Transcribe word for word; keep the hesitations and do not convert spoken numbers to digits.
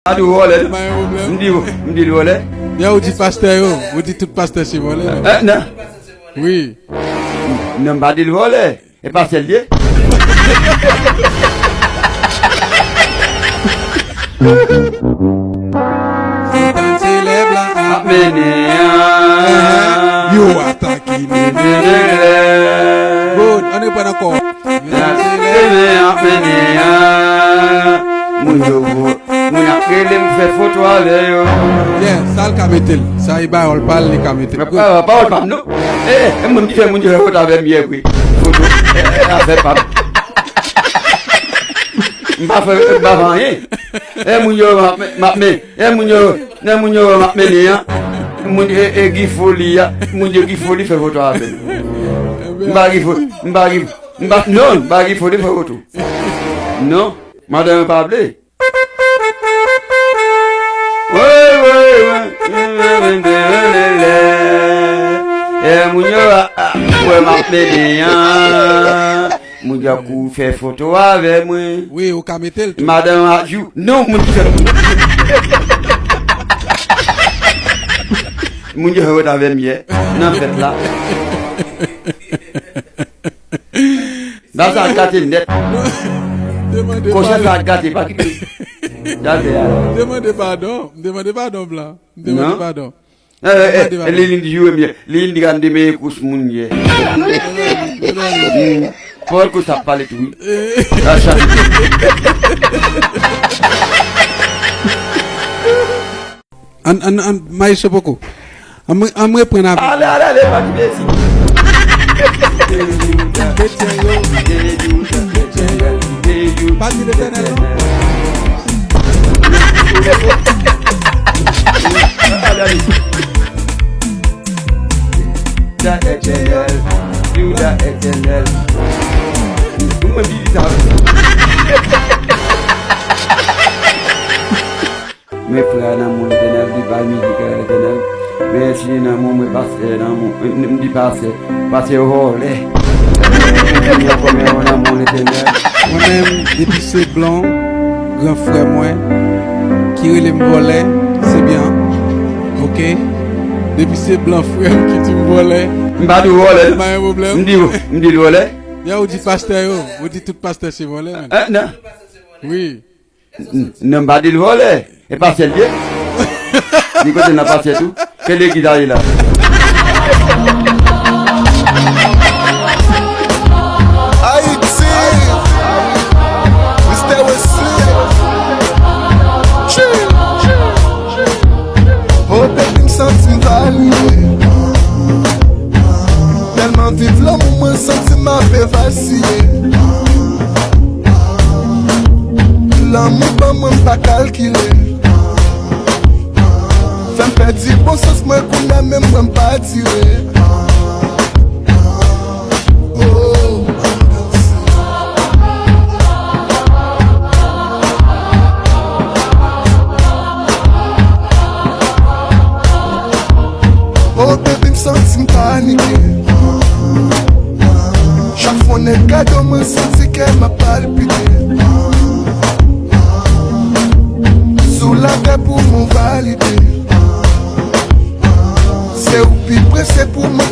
Pa di w vòlè, non. M di w, m di l vòlè. Ya, ou di pastè yo, ou di tout pastè se vòlè, men. Eh, non. Wi. Non, m pa di l vòlè. E pa sèl ye. Se lè blan ap mennen an. Yo atake. Good, ann reprann ankò. Se lè blan ap mennen an. Moun yo, moun ap rele m fè foto avè yo. Yeah, sa l ka mete l. Sa e pawòl pa l, li ka mete l. Good. Pawòl pa m, non. Eh, eh, mwen ki fè moun yo fè foto avè m yè, wi. Foto, eh, eh, afè pa m. M pa fè, m pa fè anyen. E moun yo m ap men, m ap men, e moun yo, e moun yo m ap mennen an. Moun e, e Guy Folie a, moun yo Guy Folie fè foto avè m. M pa Guy Folie, m pa Guy, m pa, non, m pa Guy Folie fè foto. Non, madanm pa vle. Woy, woy, woy. E moun yo a, a, wè m ap mennen an. Moun yo kou fè foto avè mwen. Wi, ou ka mete l tou. Madanm a di w, non, moun ki fè foto. Moun yo fè foto avè m yè, nan fèt la. Ba sa gate nèt. Demande Kochè sa padon. Gate, pa kite. Gate a. Demande padon. Demande padon, blan. Demande Non. Padon. Eh, eh, eh, li, li di jwe byen. Li, li di gade meye kous moun ye. Pòl kous ap pale tou, wi. Sa chanje. An, an, an, Maestro Poko. An, an reprann avè. Ale, ale, ale, pa kite isi. Kretyen yo. Pati Letènèl, non? Jouda Etènèl, Jouda Etènèl. Mwen di sa. Men frè a nan mwen Letènèl, di bay mizik a Letènèl. Men si nan mwen, mwen pastè nan mwen, m, m di pastè, pastè vòlè. Mwen di nan mwen Letènèl. Mwen menm, depi se blan, gran frè mwen, ki rele m vòlè, se byen, ok? Depi se blan frè m ki di m vòlè, M pa di w vòlè. M pa gen pwoblèm. M di, m di l vòlè. Ya, ou di pastè yo, ou di tout pastè se vòlè, men. Eh, non. Wi. N-, non, m pa di l vòlè. E pastè l ye. Li kote nan pastè tou. Ke legliz a ye la. Ayiti. Mister Wesley. Chill. Oh, baby, m santi m valide. Tèlman viv lanmou, mwen santi m ape vasiye. Lanmou ban mwen, m pa kalkile. Fè m pèdi bon sans mwen, kounye a menm mwen m pa tire. Oh. Oh, baby, m santi m panike. Chak fwa w nèk gade w, mwen santi kè m ap palpite. Sou latè pou mwen valide. Se ou pi prese pou mwen